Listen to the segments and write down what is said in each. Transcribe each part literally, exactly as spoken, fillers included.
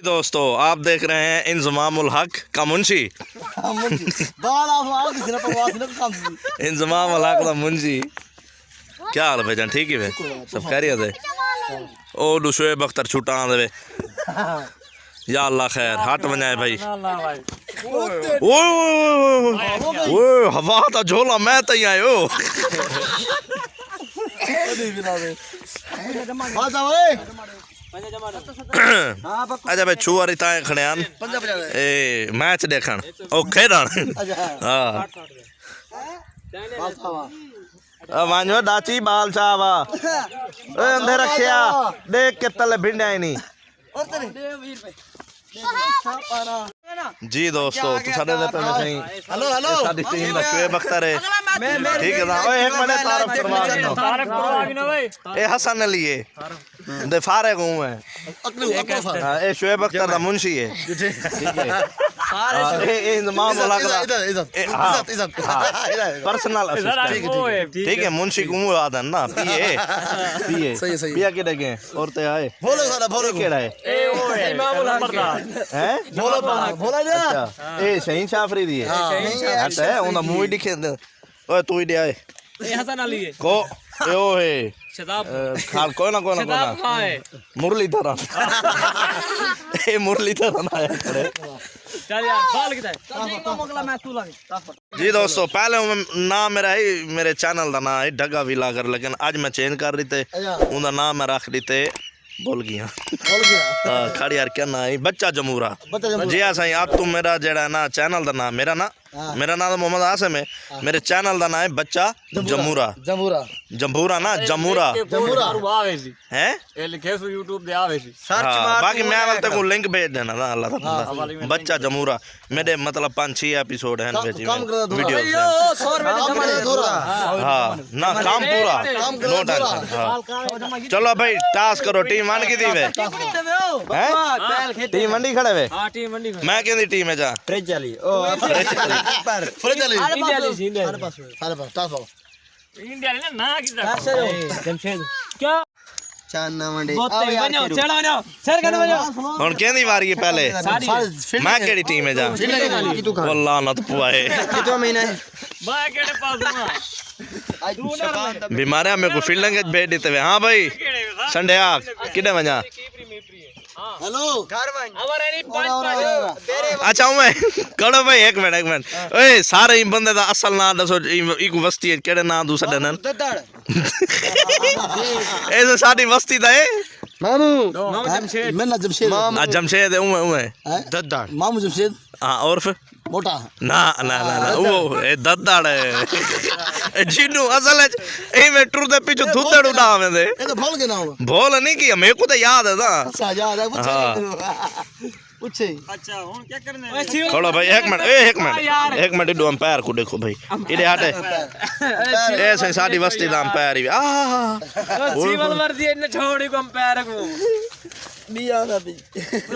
دوستو، آپ دیکھ رہے ہیں انضمام الحق کا منشی۔ منشی۔ بال آف آ کسی نے پوا سی نہ کم سی۔ انضمام الحق دا منشی۔ کیا حال ہے بھائی جان؟ ٹھیک ہی ہے؟ سب خیریت ہے؟ او ݙو شعیب اختر چھٹا آندے وے۔ یا اللہ خیر، ہٹ ونڄائے بھائی۔ اوئے، اوئے، اوئے، اوئے، اوئے، ہوا دا جھولا میں تئیں آیو۔ اچھا بھائی، چھوہر اتھاں کھڑے ہن۔ اے میچ ݙیکھݨ، او کھیݙݨ۔ ہاں۔ آ ونڄ ݙاچی، بال چا وا۔ اے اندھے رکھیا، ݙیکھ کے تلے بھنڈیا ہی نہیں۔ جی دوستو، تساں ݙیہدے پئے وے سئیں۔ ہلو، ہلو۔ اے ساݙی ٹیم دا شعیب اختر ہے۔ ٹھیک ہے نا؟ اوئے، ہک منٹ، تعارف کروا گھنو۔ تعارف کروا گھنو بھائی۔ اے حسن علی ہے۔ دے فارغ ہوں ہے۔ اکلو، اکلو فارغ۔ ہاں، اے شعیب اختر دا منشی ہے۔ ٹھیک ہے۔ ہاں، اے، اے انضمام الحق دا۔ عزت، عزت، اے، ہاں۔ عزت، عزت۔ ہاں۔ عزت۔ پرسنل اسسٹنٹ۔ ٹھیک ہے، ٹھیک ہے۔ ٹھیک ہے، منشی کوں آہدن نا، پی اے۔ پی اے۔ صحیح، صحیح۔ پیا کیݙے ڳئے؟ اور تے آئے۔ بھولو سارا، بھولو۔ اے کیڑھا ہے؟ اے او ہے، امام الحق دا۔ ہیں؟ بھولو پڑھا، بھولا جا۔ اچھا۔ اے شاہین شاہ آفریدی ہے؟ ہاں۔ شاہین شاہ آفریدی۔ ہٹ ہے، اوندا منہ ہی ݙکھے۔ اوئے، توں ہی ݙے آئے۔ اے حسن علی ہے۔ کو، اے او ہے۔ شتاب۔ اے، کھال، کوئی نہ، کوئی نہ، کوئی نہ۔ شتاب خاں ہے۔ مرلی دھرن۔ اے مرلی دھرن آیا کھڑے۔ چل یار، بال کدھر ہے؟ جی دوستو، پہلے میں، ناں میرا ہے، میرے چینل دا ناں ہے ڈھگا ولاگر، لیکن اڄ میں چینج کر ݙتے۔ اچھا۔ اوندا ناں میں رکھ ݙتے، بھل ڳیا۔ بھل ڳیا۔ ہاں، کھڑ یار، کیا ناں ہے؟ بچہ جمورا۔ بچہ جمورا۔ جی ہاں سائیں، اب توں میرا جیڑھا ہے نا چینل دا ناں، میرا ناں، ہاں۔ میرا ناں تو محمد عاصم ہے۔ ہاں۔ میرے چینل دا ناں ہے بچہ جمورا۔ جمورا۔ جمورا۔ جمورا نا، جمورا۔ جمورا۔ ہیں؟ اے لکھے سو یوٹیوب تے آوے سی۔ سرچ ہاں، مار باقی میں ول تیکوں لنک بھیج ݙینا نا، اللہ دا بندہ۔ ہاں۔ بچہ جمورا۔ میݙے مطلب پنج چھ ایپیسوڈ ہیں کم، بھیجی کم ہوئے۔ کرنا دورا۔ ویڈیوز ہیں۔ ہاں، نہ، کم پورا۔ کم کرنا نو دورا۔ ٹینشن۔ ہاں۔ چلو بھائی، ٹاس کرو، ٹیم ون کیندی وے؟ ہیں؟ ٹیم ونڈی کھڑے وے؟ ہاں، ٹیم ونڈی کھڑے۔ میں کیندی ٹیم ہے جا؟ فریج والی۔ او، فریج والی۔ فریج والی۔ انڈیا والی سی، انڈیا والی۔ سارے پاس، سارے پاس، ٹاس پاؤ۔ انڈیا نے نا کیتا۔ کر سر۔ جمشید۔ کیا؟ چانا ونڈے۔ بہت آؤ یار، ونجو، کرو۔ چڑھ ونجو۔ سر کن ونجو۔ ہݨ کیندی واری ہے پہلے؟ ساری۔ میں کیڑھی ٹیم ہے جا؟ فیلڈنگ والی۔ کتوں کھا؟ واللہ نہ تو پوا ہے۔ کتوں مہینہ ہے؟ میں کیڑھے پاس ہاں؟ بیماریا میکوں فیلڈنگ وچ بھیج ݙتے وے۔ ہاں بھائی، سنڈے آ، کݙے ونڄاں؟ ہیلو۔ گھر ونڄ۔ اچھا، میں، کھڑو بھائی، ہک منٹ، ہک منٹ۔ اوئے، سارے ایں بندے دا اصل ناں ݙسو، ایں، ایکوں وستی اچ کیڑھے ناں توں سݙن؟ ددڑ۔ اے تاں ساݙی وستی دا ہے۔ ماموں۔ ماموں جمشید۔ میرا ناں جمشید ہے۔ ماموں۔ آ، جمشید ہے، اونویں، اونویں۔ ہیں؟ ددڑ۔ ماموں جمشید۔ ہاں، عرف؟ موٹا۔ نہ، نہ، نہ، نہ، او، اے ددڑ ہے۔ اے جنوں اصل اچ ایویں ٹردے پچھوں دھدڑ اݙا ویندے۔ اے تاں بھل ڳئے نا ہݨ۔ بھل نہیں کیا، میکوں تاں یاد ہے نا۔ اچھا، یاد ہے، پچھے۔ ہاں۔ پچھے۔ اچھا، ہݨ کیا کرنا ہے؟ کھڑو بھائی، ہک منٹ، اے ہک منٹ، یار۔ ہک منٹ، ݙو امپائر کوں ݙیکھو بھائی۔ ایݙے ہٹ۔ اے سئیں، ساݙی وستی دا امپائر ہی۔ آہ۔ او سیول ورزی اچ نہ چھوڑ، ایکوں امپائر کوں۔ ٻیا دا بھی۔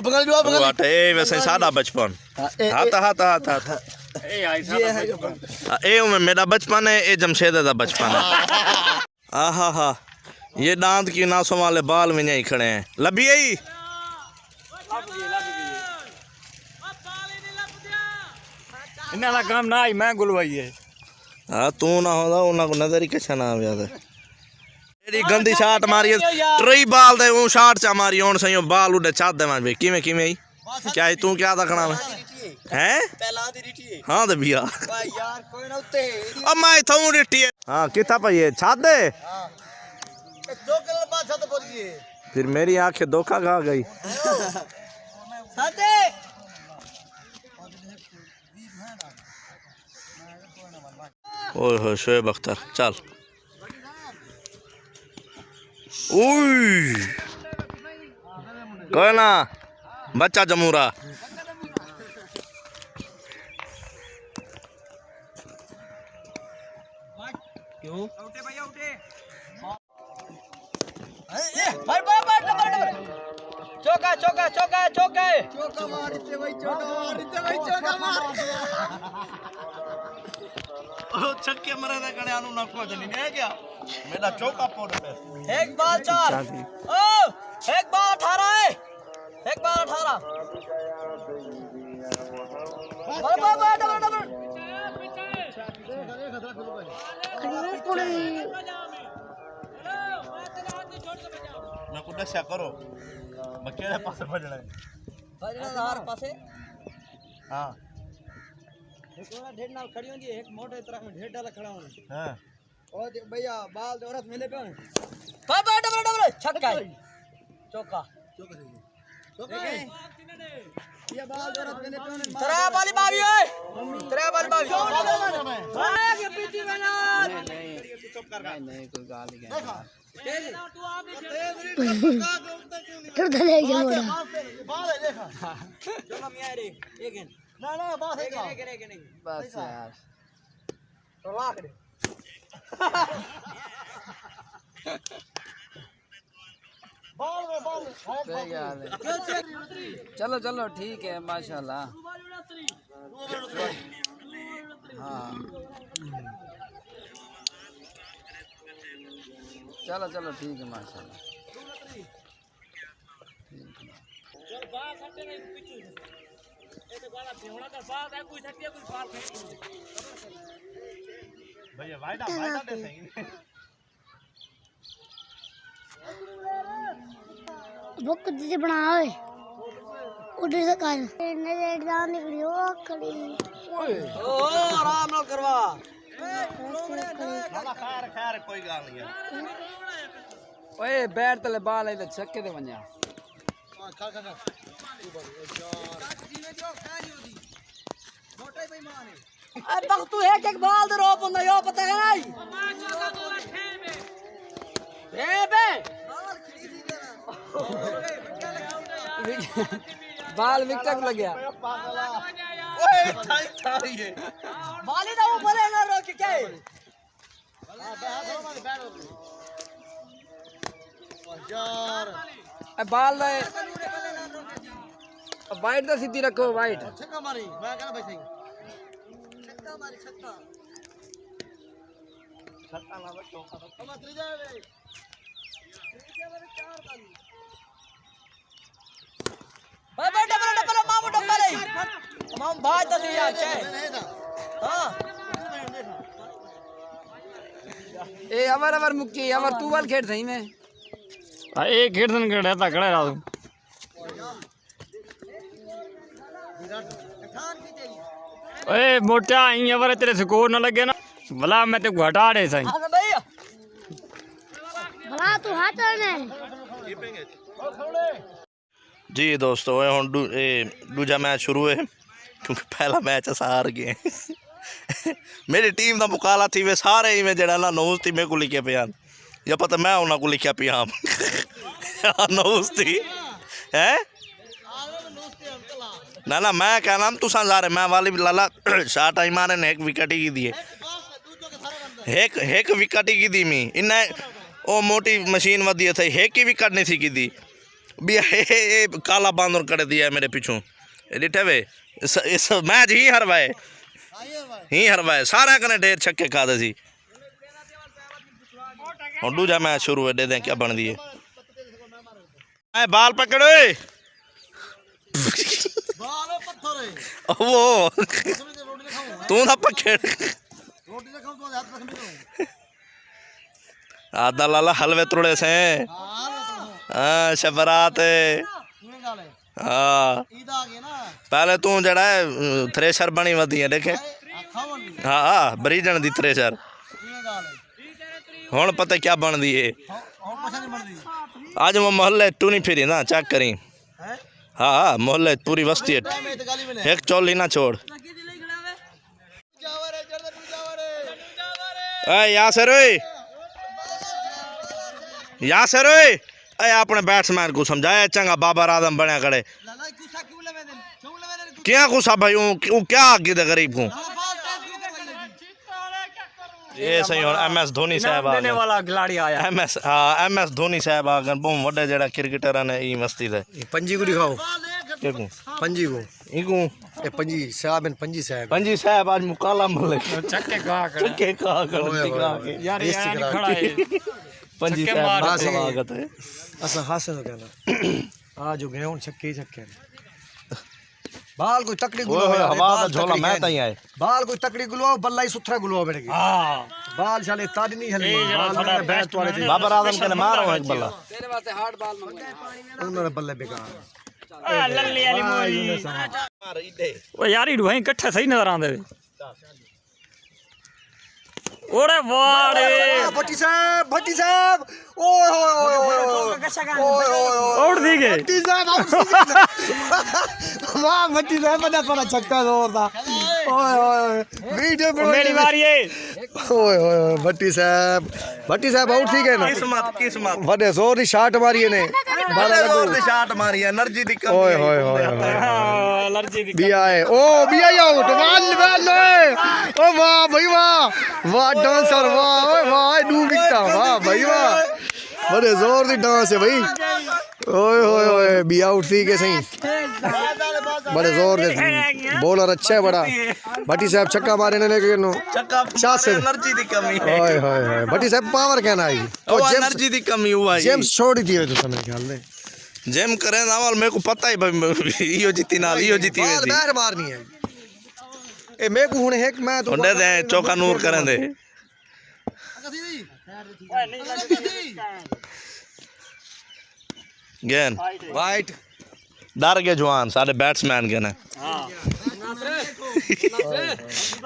بنگالی ݙو، بنگالی۔ اے ویسے ساݙا بچپن۔ ہاں، اے، ہتھ، اے، ہتھ، ہتھ، ہتھ۔ اے آئی ساݙا بچپن۔ ہاں، اے اوویں میݙا بچپن ہے، اے جمشید دا بچپن ہے۔ آہا ہا، یہ دانت کی ناسوں والے بال ونڄائی کھڑے ہیں۔ لبھی آئی؟ انہاں دا کم نہ آئی، میں گلوائی ہے۔ ہاں، توں نہ ہوندا، انہاں کوں نظر ہی کچھ نہ آویا تے۔ ایݙی گندی شاٹ ماری ہے، ٹرئی بال دے اوں شاٹ چا ماری، ہݨ سئیں او بال اݙے چھت دے ونڄ پئی۔ کیویں، کیویں آئی؟ کیا ہے، توں کیا تکݨا وے؟ ہیں؟ پہلا دی ݙٹھی ہے۔ ہاں تے بیا۔ واہ یار، کوئی نہ اتے ہے۔ او میں اتھوں ݙٹھی ہے۔ ہاں، کتھاں پئی ہے؟ چھت دے؟ ہاں۔ دو کلو بعد چھت پہنچ گئی ہے۔ پھر میری آنکھیں دھوکا کھا گئی۔ سچ ہے۔ اوئے ہوئے، شعیب اختر، چل۔ اوئے۔ کوئی نہ، بچہ جمورا۔ کیوں؟ اے، اے، بھائی، بھائی، بھائی، ڈبل، ڈبل۔ چوکا، چوکا، چوکا، چوکا ہے۔ چوکا مار ݙتے بھائی، چوکا مار ݙتے بھائی، چوکا مار۔ او چھکے مرے دے کنے آنوں نہ کچھ نہیں ہے کیا؟ میݙا چوکا پوڑ پہ۔ ایک بال چار۔ او، ایک بال اٹھارہ ہے۔ ایک بار اٹھارہ۔ بار، بار، بار، ڈبل، ڈبل۔ میں کو دسیا کرو، میں کیڑے پاسے بھجنا ہے؟ بھجنا ہر پاسے۔ ہاں۔ ایک اور ڈھیر نال کھڑی ہوندی ہے، ایک موٹے طرح میں ڈھیر ڈالا کھڑا ہونا۔ ہاں۔ او دے بھیا، بال دے عورت ویندے پئے ہن۔ بھائی، بھائی، ڈبل، ڈبل، چھکا ہے۔ چوکا۔ چوکا تھی ڳیا۔ چوکا ہے۔ یہ بال دے عورت ویندے پئے ہن۔ ترے والی باوی اوئے۔ ترے والی باوی۔ چوکا تھی ڳیا۔ بھائی، یہ پیتی بنا۔ نہیں، نہیں۔ چپ کر۔ نہیں، نہیں، کوئی ڳالھ نہیں۔ دیکھا۔ ٹردا لے گیا موڑا۔ بال ہے، دیکھا۔ چلو میاں رے، ایک ہے۔ نہ، نہ، بس ایک ہے، ایک ہے۔ ایک ہے، ایک ہے، ایک ہے۔ بس یار۔ طلاق ݙے۔ بال میں بال۔ صحیح ڳالھ ہے۔ چلو، چلو، ٹھیک ہے، ماشاءاللہ۔ ہاں۔ چلو، چلو، ٹھیک ہے، ماشاءاللہ۔ چل، بال سٹے نہیں، پچھو۔ اے تے بال اچھے ہونا، کر بال دا کوئی سٹیا، کوئی بال پھینک۔ بھیا، وائدہ، وائدہ دے صحیح۔ بک جی بنا ہوئے۔ اڈ سے کر۔ نظر دا نکلی، او کھڑی۔ او، آرام نال کروا۔ ایسے کھڑی۔ خیر، خیر، کوئی ڳالھ نہیں ہے۔ اوئے، بیٹ تلے بال آئی تے چھکے تے ونڄا۔ اے بخت، تو ہک ہک بال دے روپ ہوندا، یو پتہ ہے نہیں؟ اے بے۔ بال وکٹ لڳیا۔ اوئے، تھائی، تھائی ہے۔ بالی دا وہ بولے نہ روک کے کیا ہے؟ یار۔ اے بال دا ہے۔ وائٹ دا سدھی رکھو، وائٹ۔ چھکا ماری، میں کہنا بھائی صحیح۔ چھکا ماری، چھکا۔ چھکا لاوے، چوکا تو۔ ہم تیجا ہے۔ تیجا میرے چار بال۔ بھائی، بھائی، ڈبل، ڈبل، مامو، ڈبل ہے۔ مامو، بھائی، تو نہیں آ، چھ۔ ہاں۔ اے، اوور، اوور مکی، اوور تو ول کھیڈ صحیح میں۔ ہاں، اے کھیڈ سن کھیڈ ہے، تکڑا ہے راہو۔ اے، موٹا، ایں اوور تیرے سکور نہ لگے نا۔ ولا میں تے کو ہٹا ݙے سائیں۔ بھلا تو ہٹ نے۔ جی دوستو، اے ہݨ ݙو-، اے ݙوجھا میچ شروع ہے، کیونکہ پہلا میچ اساں ہار ڳئے۔ میݙی ٹیم دا مقابلہ تھیوے، سارے ایویں جیڑھا نا نوز تھی میکوں لکھے پئے ہن۔ یا پتہ میں انہاں کوں لکھیا پیا ہاں۔ نوز تھی۔ ہیں؟ نہ، نہ، میں کہنا تساں ظاہر ہے، میں والی لالا شاٹ آئی مارے نے ہک وکٹ ہی گھدی ہے۔ ہک، ہک وکٹ ہی گھدی میں۔ انہیں او موٹی مشین ودی ہے، ہک ہی وکٹ نہیں سی گھدی۔ بی اے، اے، اے کالا باندر کڑے دیا ہے میرے پچھوں۔ اے ݙٹھے وے، اس، اس میچ ہی ہروائے۔ ہی ہروائے۔ سارے کنے ڈھیر چھکے کھادے سی۔ ہݨ ݙوجھا میچ شروع ہے، ݙیہدے کیا بݨدی ہے۔ اے بال پکڑ اوئے۔ بال پتھر ہے۔ او۔ توں نہ پکڑ۔ روٹی نہ کھاؤں، تو ہتھ رکھ میرے۔ آدھا لالا حلوے تروڑے سے۔ ہاں، شبرات ہے۔ ہاں۔ پہلے توں جیڑھا ہے، تھریشر بݨی ودی ہے، ݙیکھے۔ ہاں، ہاں، بریجݨ دی تھریشر۔ ہݨ پتہ کیا بݨدی ہے۔ اڄ میں محلے ٹونی پھری نا، چیک کریں۔ ہاں، ہاں، محلے پوری وستی ہے۔ ہک چولی نہ چھوڑ۔ اے یاسر اوئے، یاسر اوئے، اے اپݨے بیٹسمین کوں سمجھایا چنگا، بابر اعظم بݨیا کھڑے۔ کیا غصہ بھائی، اوں، اوں کیا آکھیے غریب کوں؟ اے صحیح، ہݨ ایم ایس دھونی صاحب آ ڳئے۔ والا کھلاڑی آیا۔ ایم ایس، ہاں، ایم ایس دھونی صاحب آ ڳئے، ٻہوں وݙے جیڑھا کرکٹر نے ایں وستی دے۔ پنجی کوں ݙکھاؤ۔ کیکوں؟ پنجی کوں۔ اینکوں؟ اے پنجی صاحب ہن، پنجی صاحب۔ پنجی صاحب اڄ مکالا ملے۔ چھکے کھا کھڑا۔ چھکے کھا کھڑا، اوئے، اوئے، دکھا اوئے۔ کے۔ یار، اے کھڑا ہے۔ پنجی صاحب دا سواگت ہے۔ اساں حاصل کرنا۔ آ جو گئے ہن چھکے ہی چھکے نے۔ بال کوئی تکڑی اوئے گلواؤ ہوئے، یار، ہوا دا بال جھولا تکڑی میں ہے تائیں نہیں۔ آئے۔ بال کوئی تکڑی گلواؤ، بلا ہی ستھرا گلواؤ میرے کے۔ ہاں۔ بال شالے تڈ نہیں ہلے، اے جڑا بال ساڈا میرے بیٹ بیسٹ والے مین ہے۔ بابر اعظم کنے مارو ہک بلا۔ تیرے واسطے ہارڈ بال منگوایا۔ انہاں نے بلے بیکار۔ آ للی والی آ، موری۔ یونس آ۔ او یار، ایڈو ہیں کٹھے صحیح نظر آندے۔ اوڑے واہ رے۔ بھٹی صاحب، بھٹی صاحب۔ اوئے ہوئے ہوئے ہوئے ہوئے۔ اوئے ہوئے ہوئے۔ آؤٹ تھی گئے۔ بھٹی صاحب، آؤٹ تھی گئے۔ واہ، بھٹی صاحب، بڑا سارا چھکا زور دا۔ اوئے ہوئے ہوئے۔ ویڈیو او بناؤ۔ میری واری ہے۔ اوئے ہوئے ہوئے، بھٹی صاحب۔ بھٹی صاحب آؤٹ تھی گئے نا۔ قسمت، قسمت۔ وڈے زور دی شاٹ ماری نے۔ بارہ وڈے زور لگو۔ دی شاٹ ماری ہے، انرجی دی کمی اوئے ہے۔ ہوئے ہوئے ہوئے۔ ہاں، الرجی دی بی آئی، او، بی آئی آؤٹ، واہ، واہ، واہ۔ او واہ بھائی واہ، واہ ڈانسر، واہ، اوئے واہ، اے ݙو وکٹاں، واہ بھائی واہ۔ بڑے زور دی ڈانس ہے بھائی۔ اوئے ہوئے ہوئے، بی آؤٹ تھی کے سہی۔ بڑے زور دے بولر اچھا ہے بڑا۔ بھٹی صاحب چھکا مارے نے لیکن نو۔ چھکا شاہ سے۔ انرجی دی کمی ہے۔ اوئے ہوئے ہوئے، بھٹی صاحب پاور کہنا آئی۔ او جیمز، انرجی دی کمی ہوا ہے۔ جیمز چھوڑ ہی دیے تو سمجھ خیال دے۔ جم کریں دا وال میکوں پتہ ہی بھئی، ایہو جتی نال، ایہو جتی بال ویسی۔ باہر مارنی ہے۔ اے میکوں ہن ہک میں تو انڈے دے چوکا نور کریں دے۔ گین۔ وائٹ۔ ڈر گئے جوان، سارے بیٹسمین گئے نے۔ ہاں۔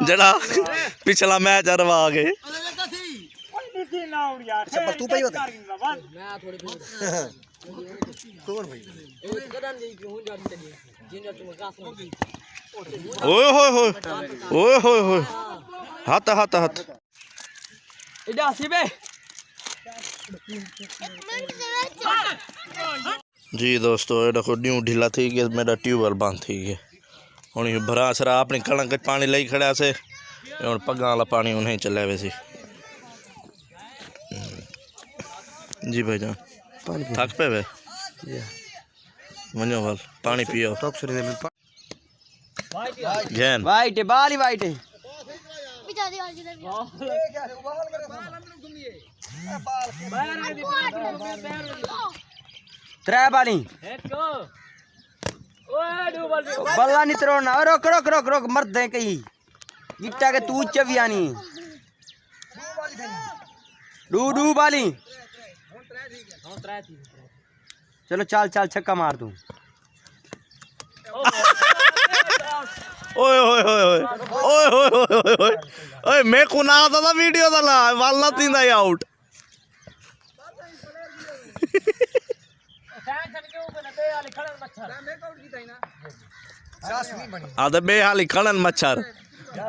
جڑا پچھلا میچ ہروا گئے۔ اچھا، پر تو پئی ہوتا؟ کون بھائی؟ اوئے ہوئے ہوئے۔ اوئے ہوئے ہوئے۔ ہتھ، ہتھ، ہتھ۔ ایڈا سی بے۔ جی دوستو، اے ݙیکھو ݙینہوں ڈھلا تھی ڳئے، میݙا ٹیوب ویل بند تھی ڳئے۔ ہݨ ایہ بھرا سرا اپݨی کݨک وچ پاݨی لئی کھڑا سے، تے ہݨ پڳاں والا پاݨی انہیں چلے ویسی۔ جی بھائی جان، پاݨی پیو۔ تھک پئے وے؟ جی۔ ونڄو ول، پاݨی پیو۔ ٹاک سری دے میں پا- گین۔ وائٹ ہے، بال ہی وائٹ ہے۔ ترے بالی۔ بلا نہیں تروڑنا۔ رک، رک، رک، رک، مرد ہیں کہیں۔ گٹا کے تو چوی آنی۔ ڈو، ڈو بالی۔ چلو چال، چال، چھکا مار توں۔ اوئے ہوئے ہوئے ہوئے۔ اوئے ہوئے ہوئے ہوئے ہوئے۔ اوئے میکوں نہ آتا تھا ویڈیو دا نا، ول نہ تھیندا ہی آؤٹ۔ آ تے ٻئے حالی کھڑن مچھر۔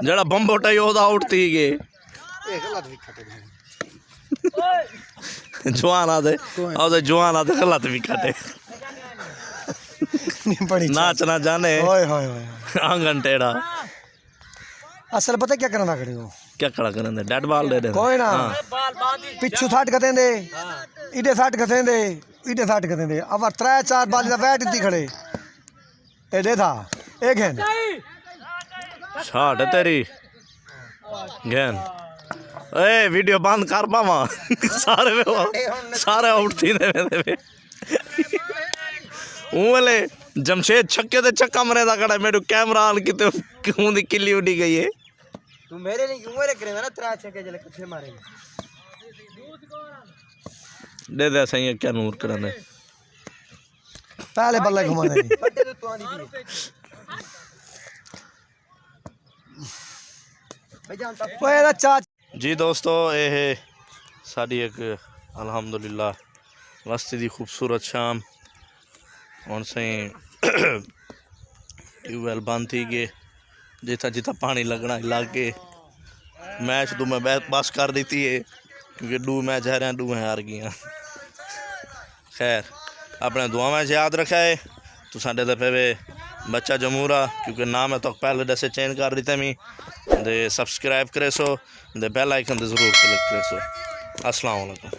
جیڑھا بمبوٹا ہی اودا آؤٹ تھی ڳئے۔ جوان آ تے، آ تے جوان آ تے غلط وکٹ ہے۔ ناچ نہ جانے۔ اوئے ہوئے ہوئے۔ آنگن ٹیڑھا۔ اصل پتہ کیا کرنا کھڑے ہو؟ کیا کھڑا کرن دے؟ ڈیڈ بال ݙے ݙے۔ کوئی نہ۔ ہاں۔ پچھو سٹ گھتیں دے۔ ایڈے سٹ گھتیں دے۔ ایڈے سٹ گھتیں دے۔ اول ترے چار بال دا ویٹ ݙتی کھڑے۔ اے ݙے تھا۔ اے گھن۔ شاٹ ہے تیری۔ گھن۔ اے ویڈیو بند کر پاواں۔ سارے وے، سارے آؤٹ تھی دے ویندے وے۔ اوں ویلے جمشید چھکے تے چھکا مریندا کھڑا، میݙو کیمرہ آن کیتے اوں دی کلی اڈی ڳئی ہے۔ تو میرے نہیں کیوں میرے کریندا نا، ترا چھکے جلے کٹھے مارے۔ ݙے دے سائیں کیا نور کرن دے۔ پہلے بلے گھما دے۔ بٹے تو تو آندی پئی ہے۔ بھائی جان تب اوئے دا چا- جی دوستو، اے ہے ساݙی ہک الحمدللہ وستی دی خوبصورت شام۔ ہݨ سئیں ٹیوب ویل بند تھی ڳئے، جتھاں جتھاں پاݨی لڳݨا لڳ ڳئے۔ میچ ݙو میں بس کر ݙتی ہے، کیونکہ ݙو میچ ہارے ہیں، ݙو ہیں ہار ڳئے ہیں۔ خیر، اپݨے دعاواں وچ یاد رکھا ہے۔ تساں ݙیہدے پئے وے بچہ جمہورا، کیونکہ نام ہے تو پہلے ݙسے چینج کر ݙتے می۔ تے سبسکرائب کریسو، تے بیل آئیکن تے ضرور کلک کریسو۔ السلام علیکم۔